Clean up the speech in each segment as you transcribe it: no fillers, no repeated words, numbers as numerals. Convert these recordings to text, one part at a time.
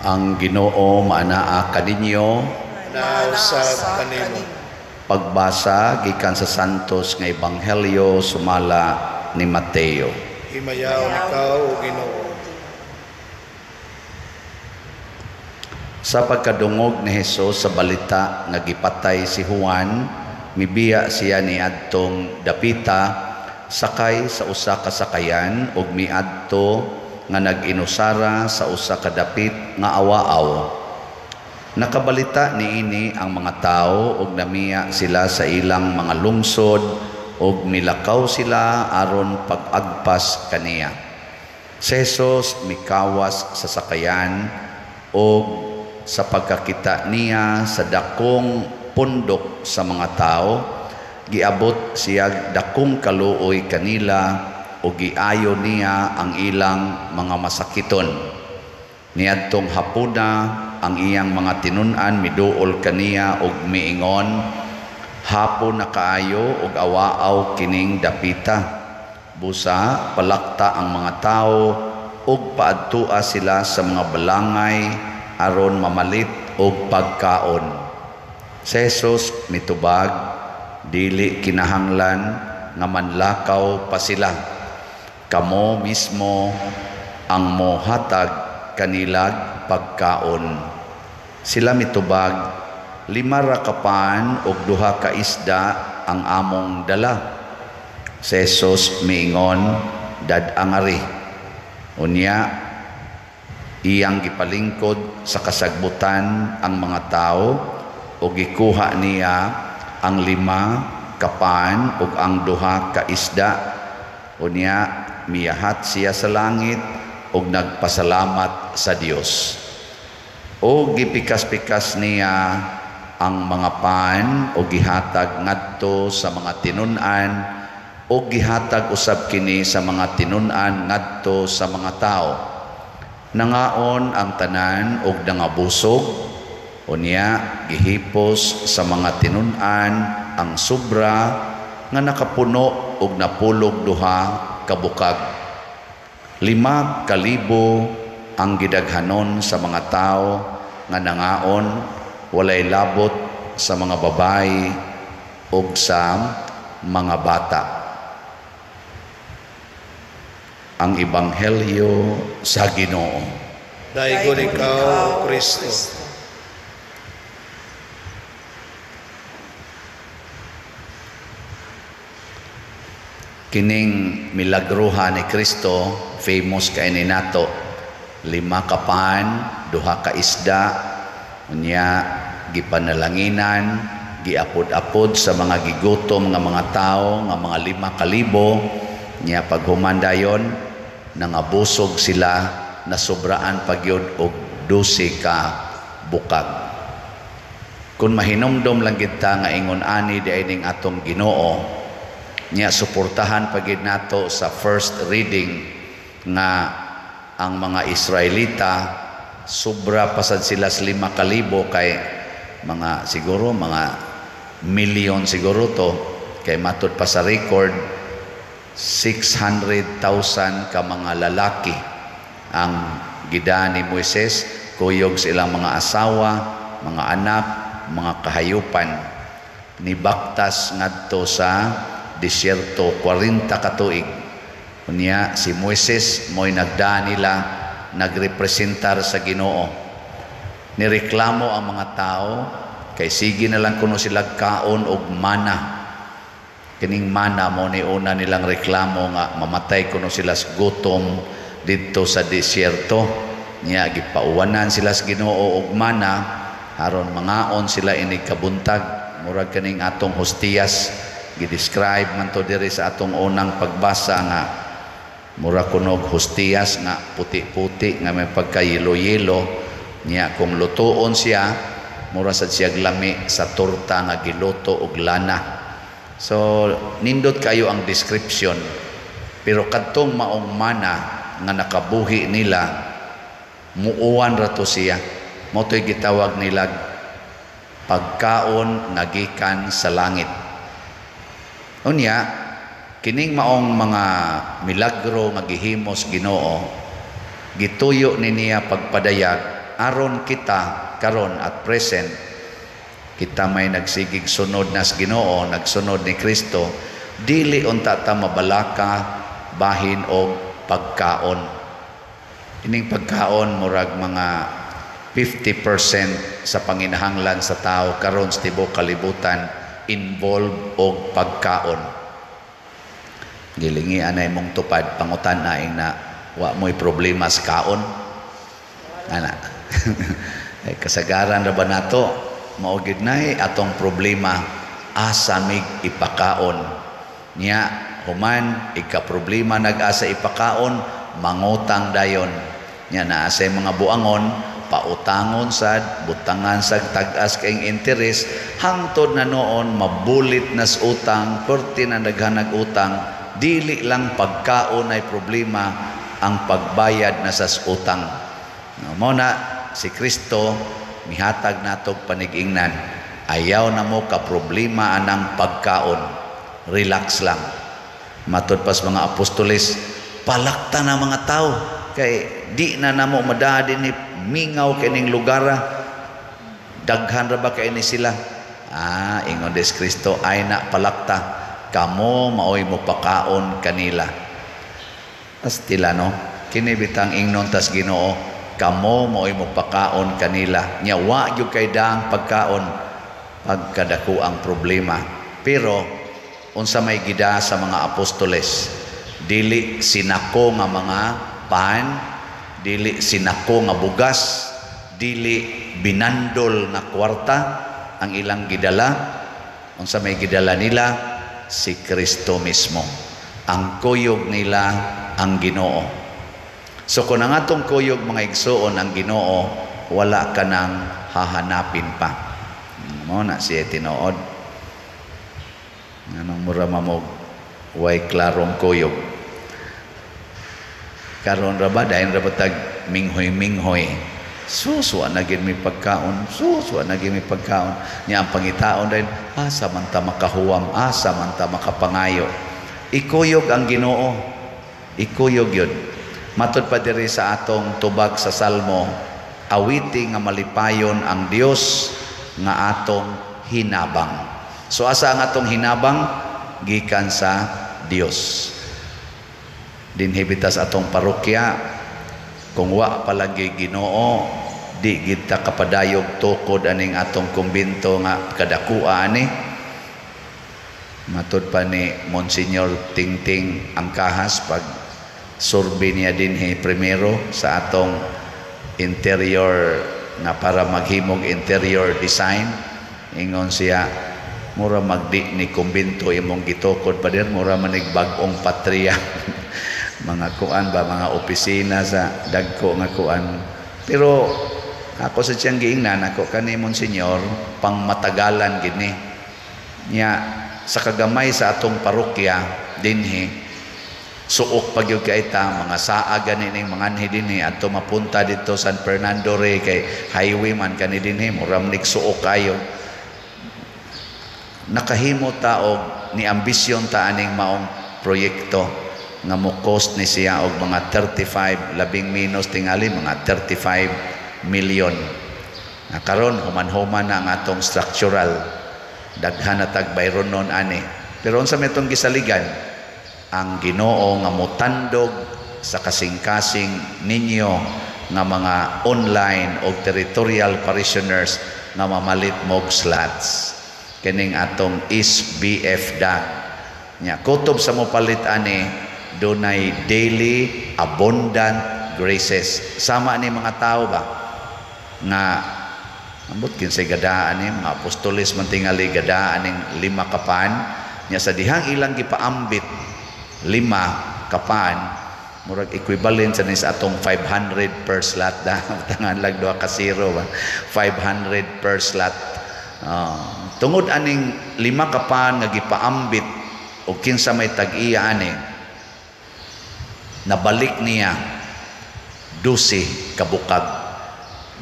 Ang Ginoo maanaa kaninyo. Nausab kanimo. Pagbasa gikan sa Santos nga Ebanghelyo sumala ni Mateo. Himayaon ikaw, o Ginoo. Sa pagkadungog ni Hesus sa balita nga gipatay si Juan, mibiya siya niadtong dapita sakay sa usa ka sakayan ug miadto nga nag-inusara sa usa ka dapit nga awaaw. Nakabalita niini ang mga tawo ug namiya sila sa ilang mga lungsod ug milakaw sila aron pag-agpas kaniya. Si Jesus mikawas sa sakayan ug sa pagkakita niya sa dakong pundok sa mga tawo, giabot siya dakong kaluoy kanila ug giayo niya ang ilang mga masakiton. Niadtong hapuna ang iyang mga tinun-an miduol kaniya ug miingon, "Hapon na kaayo ug awaaw kining dapita. Busa palakta ang mga tawo ug paadtua sila sa mga balangay aron mamalit og pagkaon." Si Jesus mitubag, "Dili kinahanglan nga manlakaw pa sila. Kamo mismo ang mohatag kanilag pagkaon." Sila mitubag, "5 ra ka pan ug 2 ka isda ang among dala." Si Jesus miingon, "Dad-angari." Unya iyang gipalingkod sa kasagbutan ang mga tao ug gikuha niya ang 5 ka pan ug ang 2 ka isda. Unya miyahat siya sa langit ug nagpasalamat sa Dios. O gipikas-pikas niya ang mga pan o gihatag ngadto sa mga tinun-an o gihatag usab kini sa mga tinun-an ngadto sa mga tao. Nangaon ang tanan og nangabusog. Unya gihipos sa mga tinun-an ang sobra nga nakapuno og napulog 2 ka bukag. 5,000 ang gidaghanon sa mga tao nga nangaon, walay labot sa mga babayi ug sa mga bata. Ang Ebanghelyo sa Ginoo. Daigon ikaw, Kristo. Kining milagruha ni Kristo, famous kay ni nato. 5 ka pan, 2 ka isda, unya gipanalanginan, giapod-apod sa mga gigutom nga mga tao, nga mga 5,000. Nya paghuman dayon, nangabusog sila, nasubraan pagyud og 12 ka bukag. Kung mahinumdom lang gid ta nga ingon ani di ning atong Ginoo, nya suportahan pagid nato sa first reading nga ang mga Israelita sobra pasad sila sa 5,000, kay mga siguro mga milyon siguro to, kay matud pa sa record 600,000 ka mga lalaki ang gida ni Moises, kuyog sa ilang mga asawa, mga anak, mga kahayupan. Nibaktas ngadto sa disyerto 40 ka tuig. Unya si Moises mo'y nagda nila, nagrepresentar sa Ginoo. Nireklamo ang mga tao kay sige na lang kuno sila kaon og mana. Kining mana mo ni una nilang reklamo nga mamatay kuno sila sa gutom didto sa disyerto. Nya gipauwanan sila sa Ginoo og mana aron mangaon sila inig kabuntag. Murag kaning atong hostiyas, gi-describe man to diri sa atong unang pagbasa nga mura kunog hostiyas nga puti-puti nga may pagkayelo-yelo. Nya kung lutuon siya, mura sad siya lami sa torta nga giluto og lana. So nindot kayo ang description, pero kadtong maong mana nga nakabuhi nila, muuwan ra to siya. Mao to'y gitawag nila pagkaon nga gikan sa langit. Unya kining maong mga milagro nga gihimos Ginoo, gituyo ni niya pagpadayag Aron kita karon at present, kita may nagsigig sunod nas Ginoo, nagsunod ni Kristo, dili unta ta mabalaka bahin og pagkaon. Ining pagkaon murag mga 50% sa panginahanglan sa tao karon sa tibuok kalibutan involved og pagkaon. Gilingi anay mong tupad, pangutan na ing na wa mo'y problema sa kaon. Ana. Ay, kasagaran ra ba nato mao gid nay atong problema, asa mig ipakaon. Nya human ika problema nag-asa ipakaon, mangutang dayon. Nya naa say mga buangon, pautangon sad, butangan sad tag-as kayong interest, hangtod na noon mabulit nas utang, perti na daghan utang. Dili lang pagkaon ay problema, ang pagbayad na sas utang. No, mo na si Kristo mihatag natog panigingnan, ayaw na mo ka problema anang pagkaon, relax lang. Matud pas mga apostoles, palakta na mga tao kay di na namo madaa dinhi, mingaw kining lugar, daghan ra ba kay ni sila. Ah, ingon des Kristo, ay na palakta, kamo maoy mo pakaon kanila. Astila, no, kini bitang ingnon tas Ginoo, kamo maoy mo pakaon kanila. Nya wa gyud kay daang pagkaon, pagkadako ang problema. Pero unsa may gida sa mga apostoles? Dili sinako nga mga pan, dili sinako nga bugas, dili binandol nga kwarta ang ilang gidala. Unsa may gidala nila? Si Kristo mismo. Ang kuyog nila ang Ginoo. So kung ang atong kuyog, mga igsuon, ang Ginoo, wala ka nang hahanapin pa. Mo na siya tinuod. Anong mura mamog way klarong kuyog. Karon ra ba, dayon ra ba tag minghoy-minghoy. Sus, wa na gid mi pagkaon. Sus, wa na gid mi pagkaon. Nya ang pangitaon dayon, asa man ta makahuwam, asa man ta makapangayo. Ikuyog ang Ginoo. Ikuyog yun. Matod pa diri sa atong tubag sa Salmo, awiti nga malipayon ang Dios nga atong hinabang. So asa ang atong hinabang? Gikan sa Dios. Dinhi bitas atong parokya, kung wa palagi Ginoo, di gid ta kapadayog tukod aning atong kumbinto nga kadakua ani. Matod pa ni Monsignor Tingting Angkahas, pag survey niya dinhi primero sa atong interior nga para maghimog interior design, ingon siya, mura magdi ni kumbinto imong gitukod, pader, mura manig bag-ong patriya. Mga kuan ba, mga opisina sa dagko nga kuan. Pero ako sa siyang giingnan ako kani Monsignor, pang matagalan gid ni. Nya sa kagamay sa atong parokya dinhi, suok pa gyud kay ta, mga saa gani ning mga anhi dinhi adto mapunta didto San Fernando Rey, kay highway man kani dinhi, mura man suok kayo. Nakahimo ta og ni ambisyon ta aning maong proyekto nga mo cost ni siya og mga 35, labing minus tingali mga 35 million. Na karon human-human na ang atong structural, daghan na tag bayronon ani. Pero unsa may itong gisaligan? Ang Ginoo nga motandog sa kasing-kasing ninyo nga mga online o territorial parishioners nga mamalit mog slots kining atong SBF dag. Nya kutob sa mopalit ani, dunay daily abundant graces. Sama ni mga tao ba nga ambot kinsay gadaan ni mga apostoles man tingali gadaan ning 5 ka pan. Nya sa dihang ilang gipaambit 5 ka pan, murag equivalent sa ni sa atong 500 per slot da. Tangan lang 2 ka zero ba, 500 per slot. Tungod aning 5 ka pan nga gipaambit og kinsa may tag-iya ani, nabalik niya 12 kabukag.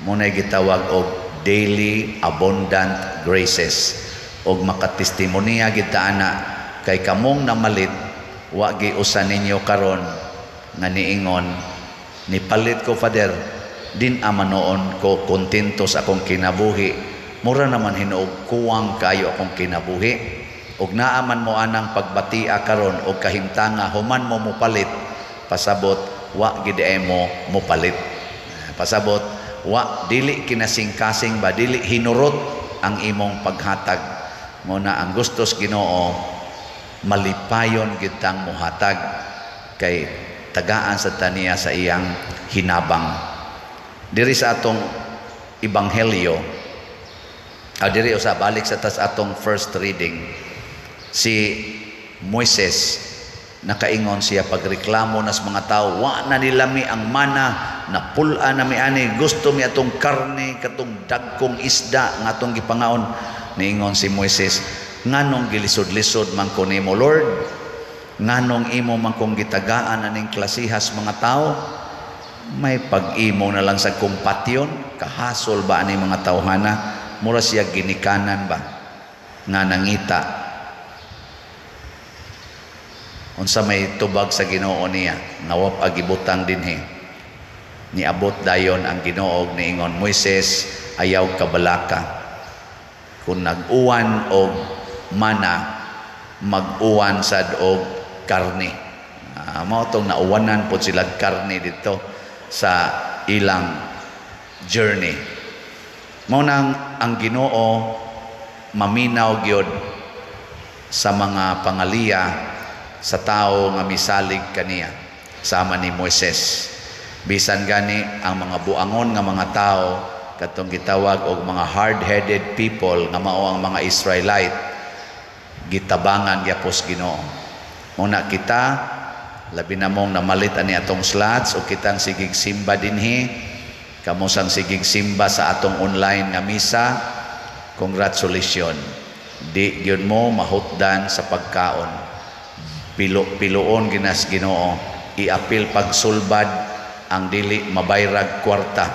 Muna'y gitawag og daily abundant graces. Og makatestimonya gid ta ana kay kamong namalit, wa gi usa ninyo karon nga niingon, nipalit ko, Father, Din ama noon ko kontento sa akong kinabuhi. Mura naman hinuog kuwang kayo akong kinabuhi. Ug naa man mo anang pagbatia karon og kahimtanga human mo mopalit, pasabot wa gid mo mopalit. Pasabot wa dili kinasing-kasing ba, dili hinurot ang imong paghatag. Mo na ang gustos Ginoo, malipayon gid tang mohatag kay tagaan sa taniya sa iyang hinabang. Diri sa atong ebanghelyo, diri usa balik sa tas atong first reading, si Moises nakaingon siya pagreklamo nas mga tao, wa na nilami ang mana, napul-a na mi ani, gusto mi atong karne, katong dagkong isda nga atong gipangaon. Niingon si Moises, "Nganong gilisod-lisod man ko nimo, Lord? Nganong imo man kong gitagaan aning klasihas mga tao? May pag-imo na lang sa kumpatyon, kahasol ba ani mga tawhana?" Mura siya ginikanan ba nga nangita unsa may tubag sa Ginoo niya nga wa pa gibutang dinhi. Niabot dayon ang Ginoo, niingon, "Moises, ayaw kabalaka. Kung nag-uwan og mana, mag-uwan sad og karne." Mao tong nauwanan pod sila karne dito sa ilang journey. Mao nang ang Ginoo maminaw gyud sa mga pangaliya sa tao nga misalig kaniya sama ni Moises. Bisan gani ang mga buangon nga mga tao, katong gitawag og mga hard-headed people nga mao ang mga Israelite, gitabangan gyapos Ginoo. Muna kita labi na mong namalit ani atong slots o kitang sigig simba dinhi, kamo sang sigig simba sa atong online nga misa, congratulations, di gyud mo mahutdan sa pagkaon. Pilo-piloon ginas Ginoo, iapil pagsulbad ang dili mabayrag kwarta.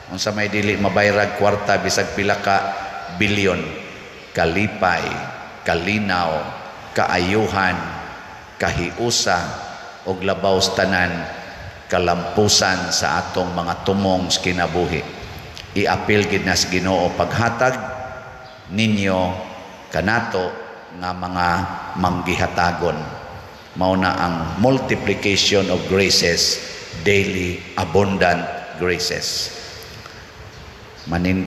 Unsa may dili mabayrag kwarta bisag pila ka bilyon? Kalipay, kalinaw, kaayuhan, kahiusa, og labaw sa tanan, kalampusan sa atong mga tumong sa kinabuhi. Iapil gid nas Ginoo paghatag ninyo kanato nga mga manggihatagon. Mao na ang multiplication of graces, daily abundant graces. Manin